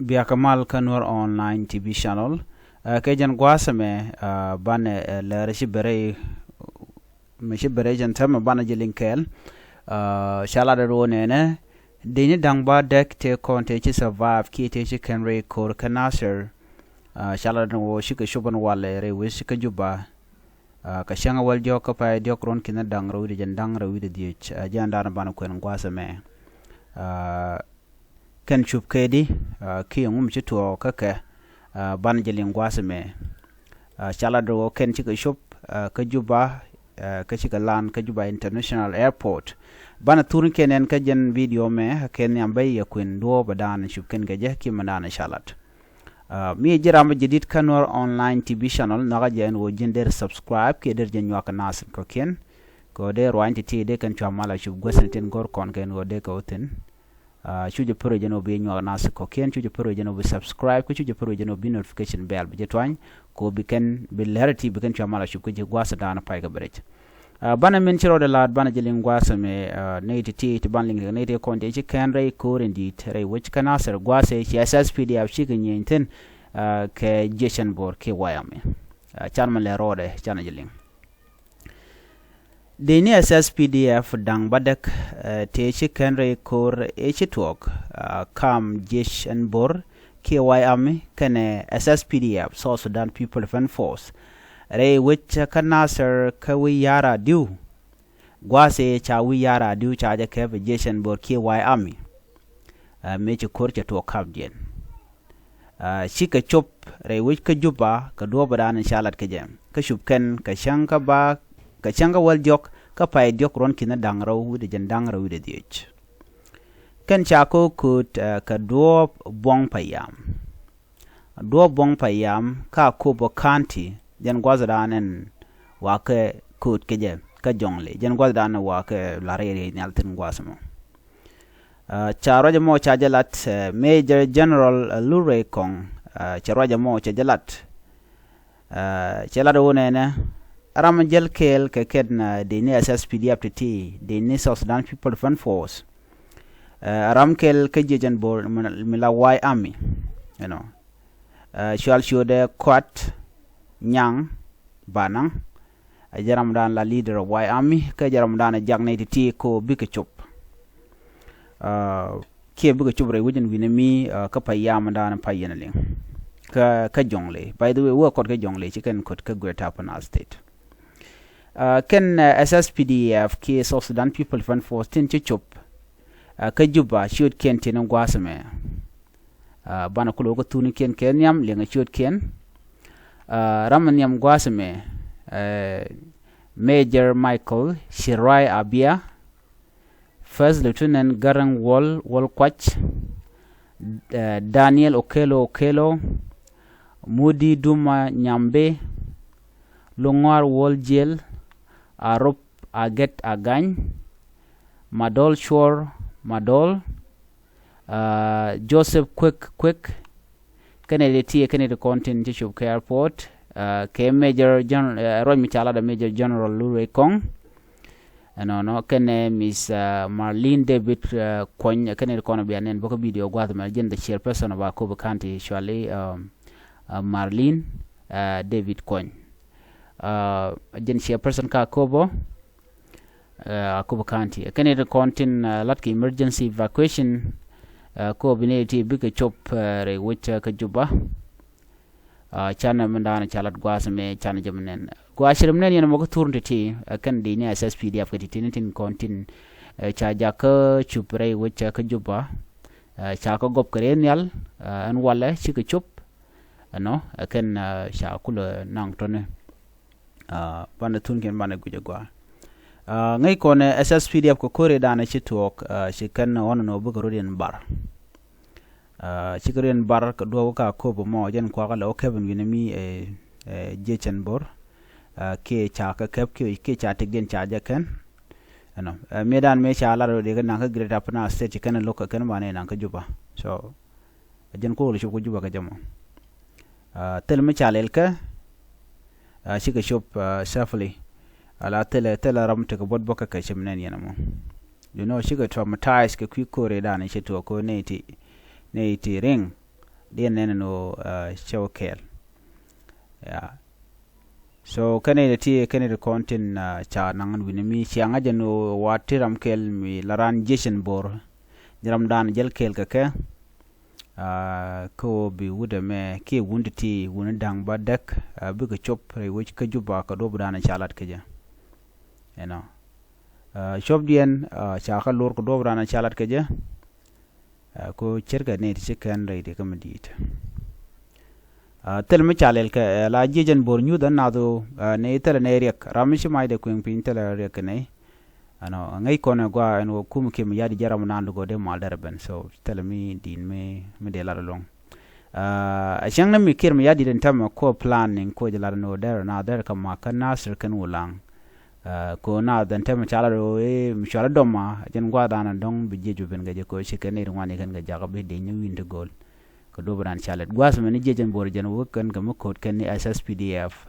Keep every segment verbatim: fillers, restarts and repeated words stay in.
Biakä mal kä Nuer Online T V channel. Ɛ, kɛ jɛn gua̱a̱th ɛmɛ, ɛ, banɛ, ɛ, lɛr ci bɛrɛ, mi ci bɛrɛ jɛn täämɛ banɛ jɛ liŋ kɛɛl. Ɛ, ca lat rɔ nɛnɛ, dee ni da̱ŋ ba däk tëë kɔn tëë ci survive kiɛ tëë ci kɛn rɛy ko̱r kä Nasir. Ɛ, ca lat rɔ cikɛ cop ɛn walɛ rɛy wec kä Juba. Ɛ, kɛ cäŋ wäl diɔ̱k kä pay diɔ̱k ruɔ̱n ki̱n da̱ŋ rɛw wi̱cdɛ jɛn da̱ŋ rɛw wi̱cdɛ dhieec. Ɛ, jɛn da̱a̱n banɛ kuɛn gua̱a̱th ɛmɛ. Ɛ, kɛn cup kɛ di, ɛ, kiɛ ŋum ci tuɔɔk kä kɛ, ɛ, banɛ jɛ liŋ gua̱a̱th ɛmɛ. Ɛ, ca lat rɔ kɛn cikɛ cop, ɛ, kä Juba, ɛ, kä cikɛ lan kä Juba International Airport. Banɛ thur kɛn ɛn kä jɛn video mɛ, kɛn nhiam bä yɛ kuën duɔ̱ɔ̱p ɛ da̱a̱n cup kɛn kɛ jɛ kiɛ mɛ da̱a̱n ca lat. Ɛ, mi ji̱ ram bä jɛ dit kä Nuer Online T V channel, nhɔakä jɛ ɛn ɣöö ji̱n der subscribe kiɛ der jɛ nyuak kɛ nath kɔ̱kiɛn. Kɛ ɣöö dee ruany ti ti dee kɛn cua mal a cup guäthni tin go̱r kɔn kɛn ɣöö dee kɛ wä thi̱n. Ɛ, cu jɛ pär jɛn ɣöö bi nyuak nath kɔ̱kiɛn, cu jɛ pär jɛn ɣöö bi subscribe, kä cu jɛ pär jɛn ɣöö bi notification bell bi jɛ tuany, kɛ ɣöö bi kɛn, bi lɛr ti bi kɛn cua mal a cup kä ji̱ gua̱a̱th da̱a̱n pay kɛ bɛ rɛc. Ɛ, banɛ min ci rɔɔdɛ la̱a̱t banɛ jɛ liŋ gua̱a̱th ɛmɛ, ɛ, nɛy ti ti ti ban liŋ nɛy ti kɔn ti ci kɛn rɛy ko̱r in di̱i̱t rɛy wec kä Nasir gua̱a̱th ɛ ci S S P D F cikɛ nyieny thi̱n, ɛ, kɛ jiɛcɛn bo̱r kiɛ wayami. Ɛ, can mi lɛ rɔɔdɛ canɛ jɛ liŋ. Dee ni S S P D F da̱ŋ ba däk, ɛ, tëë ci kɛn rɛy ko̱r ëë ci tuɔɔk, ɛ, kam jiɛc ɛn bo̱r kiɛ wayami kɛnɛ S S P D F, South Sudan People Defense Force. Rɛy wec kä Nasir kä wi̱i̱ ya̱r a diw. Gua̱a̱th ëë ca wi̱i̱ ya̱r a diw ca jɛ kɛp jiɛc ɛn bo̱r kiɛ wayami. Ɛ, mëë ci ko̱r cɛ tuɔɔk kapdiɛn. Ɛ, cikɛ cop rɛy wec kä Juba kɛ duɔ̱ɔ̱p ɛ da̱a̱n ca lat kɛ jɛ. Kä cup kɛn kɛ cäŋ kä ba, kɛ cäŋ kä wäl diɔ̱k kä pay diɔ̱k ruɔ̱n ki̱n da̱ŋ rɛw wi̱cdɛ jɛn da̱ŋ rɛw wi̱cdɛ dhieec. Kɛn ca ko̱ kööt, ɛ, kɛ duɔ̱ɔ̱p buɔ̱ŋ payam. Duɔ̱ɔ̱p buɔ̱ŋ payam kä Akobo County, jɛn gua̱th da̱a̱n ɛn wa kɛ kööt kɛ jɛ kä Jɔŋli. Jɛn gua̱th da̱a̱n wa kɛ la̱r rɛy nhial thi̱n gua̱th mɔ. Ɛ, ca ruac ɛmɔ ca jɛ lat, ɛ, Major General, ɛ, Lurey Kɔŋ, ɛ, cɛ ruac ɛmɔ cɛ jɛ lat. Ɛ, cɛ lat ɣöö nɛnɛ, ram jäl kɛɛl kɛ kɛn, ɛ, dee ni S S P D F ti ti, dee ni South Sudan People Defense Force. Ɛ, ram kɛl kä jiɛcɛn bo̱r mi la wayami, you know. Ɛ, cual ciötdɛ Kuat Nyaŋ Banaŋ. Ɛ jɛ ram dan la leader of wayami, kä jɛ ram dan jak nɛy ti ti ko bikɛ cop. Ɛ, kiɛ bikɛ cop rɛy wecin wi̱nɛ mi, ɛ, kä payam dan pay yɛn liŋ. Kä, kä Jɔŋli. By the way, wä kɔt kä Jɔŋli, ci kɛn kɔt kä Greater Upper Nile State. Ɛ, kɛn, ɛ, S S P D F kiɛ South Sudan People Defense Force tin ci cop. Ɛ, kä Juba ciötkiɛn tin gua̱a̱th ɛmɛ. Ɛ, banɛ kulɛ wä kä thunikiɛn kɛ nhiam liɛŋɛ ciötkiɛn. Ɛ, ram nhiam gua̱a̱th ɛmɛ, ɛ, Major Michael Shirai Abia, First Lieutenant Garang Wol, Wol Kuac, ɛ, Daniel Okello Okello, Mudi Duma Nyambe, Luŋuar Wol Jiel, Arop Aget Agany, Madol Cuɔr Madol, ɛ, Joseph Kwek Kwek, kɛnɛ ti ti kɛnɛ ti kɔn tin ci cop kɛ airport, ɛ, kɛ Major General, ɛ, ruac mi ca lat ɛ Major General Lurey Kɔŋ. Ɛnɔnɔ kɛnɛ Miss, ɛ, Marlene David, ɛ, Kuɔny, kɛnɛ ti kɔn bia nɛn bä kä video gua̱th mɛ jɛn the chairperson of Akobo County, actually, ɛ, ɛ, Marlene, ɛ, David Kuɔny. Ɛ, jɛn chairperson kä Akobo, ɛ, Akobo County. Kɛnɛ ti kɔn tin, ɛ, lat kɛ emergency evacuation, ɛ, kɔ bi ni ti bikɛ cop, ɛ, rɛy wec, ɛ, kä Juba. Ɛ, canɛ mi da̱a̱n ca lat gua̱a̱th mɛ canɛ jɛ mi nɛn. Gua̱a̱th cɛ rɛ mi nɛn yɛn mɔ kä thur ti ti, ɛ, kɛn di ni S S P D F kɛ ti ti ni tin kɔn tin, ɛ, ca jakä cup rɛy wec, ɛ, kä Juba. Ɛ, ca kä gɔp kɛ rɛy nhial, ɛ, ɛn walɛ cikɛ cop. Ɛnɔ, ɛ, kɛn, ɛ, ca kulɛ naŋ tɔni. Ɛ, banɛ thunkiɛn banɛ guic agua. Ɛ, ŋäc kɔnɛ S S P D F kɛ ko̱ri danɛ ci tuɔɔk, ɛ, ci kɛn ɣɔn nɔ bikɛ rot yɛn bar. Ɛ, cikɛ rot yɛn bar kɛ duɔ̱ɔ̱k ka Akobo mɔ jɛn kuakä lɛ wä kɛp in wi̱nɛ mi, ɛ, ɛ, jiɛcɛn bo̱r. Ɛ, kiɛ ca kɛ kɛp kiɛ, kiɛ ca tëkdiɛn ca jɛ kɛn. Ɛnɔ, ɛ, mi dan mi ca lar rot yɛ kɛ naŋ kä Greater Upper Nile State ci kɛn lo̱k kɛ kɛn banɛ naŋ kä Juba. So, ɛ jɛn ko̱o̱k lɛ cop kä Juba kɛ jɛ mɔ. Ɛ, thil mi ca lɛl kɛ, ɛ, cikɛ cop, ɛ, safely. Ala thilɛ, thilɛ ram tekɛ buɔt bä kä kɛ cɛ mi nɛn yɛn ɛmɔ. You know, cikɛ traumatize kɛ kui̱ ko̱ri danɛ ci tuɔɔk ko̱ nɛy ti, nɛy ti riŋ. diɛn nɛn ɛn ɣöö cɛ wä kɛɛl. So kɛn nɛy ti ti kɛn nɛy ti kɔn tin ca naŋ wi̱ni mi cia ŋa̱c ɛn ɣöö wa ti ram kɛl mi la raan jiecin bo̱r. Ji̱ ram daan jäl kɛɛl kɛ kɛ kä ɣöö bi wut ɛmɛ kiɛ wun ti ti wun da̱ŋ ba däk bikɛ cop rɛy wec kä Juba kɛ duɔ̱p daan ca lat kɛ jɛ. Ɛnɔ cop diɛn ca kä lor kɛ duɔ̱p daan ca lat kɛ jɛ. Ko ce̱tkɛ nɛy ti ci kɛn rɛy ti kä mi di̱i̱t. Thil mi ca lɛl kɛ la jiecin bo̱r nyuth ɛn nath ɣöö nɛy thilɛ nɛy riɛk ram mi ci macdɛ kueŋ piny thilɛ riɛk kɛ nɛy. Ɛnɔ ŋäc kɔn ɛ gua ɛn ɣöö kum kiɛ mi ya̱di jɛ ram naan di gɔ̱ dee mal derɛ ben so thilɛ mi di̱i̱n mi mi dee lat ɛlɔ̱ŋ. A cäŋ ni mi kiɛr mi ya̱di din tämɛ kuɔ planning kuɔ jɛ lat ɛn ɣöö derɛ na derɛ kɛ mak kä Nasir kɛn Wulaŋ. Ko na dhɛn tɛmɛ ca lat ɣöö i̱ mi cual i̱ dɔma jɛn gua̱a̱th dan dɔ̱ŋ bi jiɛc bi ben kɛ jɛ ko ci kɛn i̱ ri ŋuan i̱ kɛn kɛ jakä bi dec ni wi̱n ti go̱o̱l. Kɛ duɔ̱p dan ca lɛt gua̱a̱th mɛn i̱ jiɛc jɛn bo̱r jɛn wek kɛn kɛ mi ko̱o̱t kɛn ni S S P D F.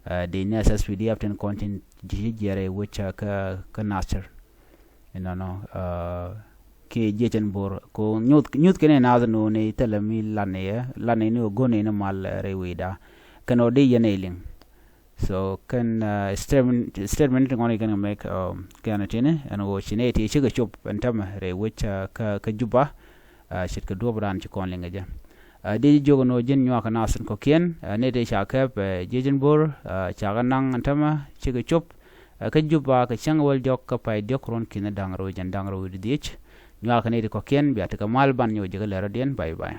Dec ni S S P D F tin kɔn tin ji̱ jiɛrɛ wec kä kä Nasir. Inɔnɔ kiɛ jiɛc jɛn bo̱r ko nyuth nyuth kɛn i̱ naath ni wä ni thilɛ mi lan i̱ lan i̱ ni wä go̱n i̱ ni mal rɛy wi̱i̱da. Kɛn wä di yɛn i̱ liŋ. So kɛn statement statement ti ŋɔn i̱ kɛn kɛ mɛk kɛn tini ɛn ɣöö ci nɛy ti cikɛ cop ɛn tämɛ rɛy wec kä kä Juba. Ce̱tkɛ duɔ̱p raan ci kɔn liŋ kɛ jɛ. Di jiök ɛn ɣöö ji̱n nyuakä nath in kɔ̱kiɛn nɛy ti ca kɛp jiecin bo̱r ca kɛ naŋ ɛn tämɛ cikɛ cop. Kä Juba kɛ cäŋ wäl diɔ̱k kä pay diɔ̱k ruɔ̱n ki̱n da̱ŋ rɛw jɛn da̱ŋ rɛw wi̱cdɛ dhiec. Nyuakä nɛy ti kɔ̱kiɛn bia tekɛ mal ban nyɔk ji̱ kä lɛr rɔ̱diɛn. Bye bye.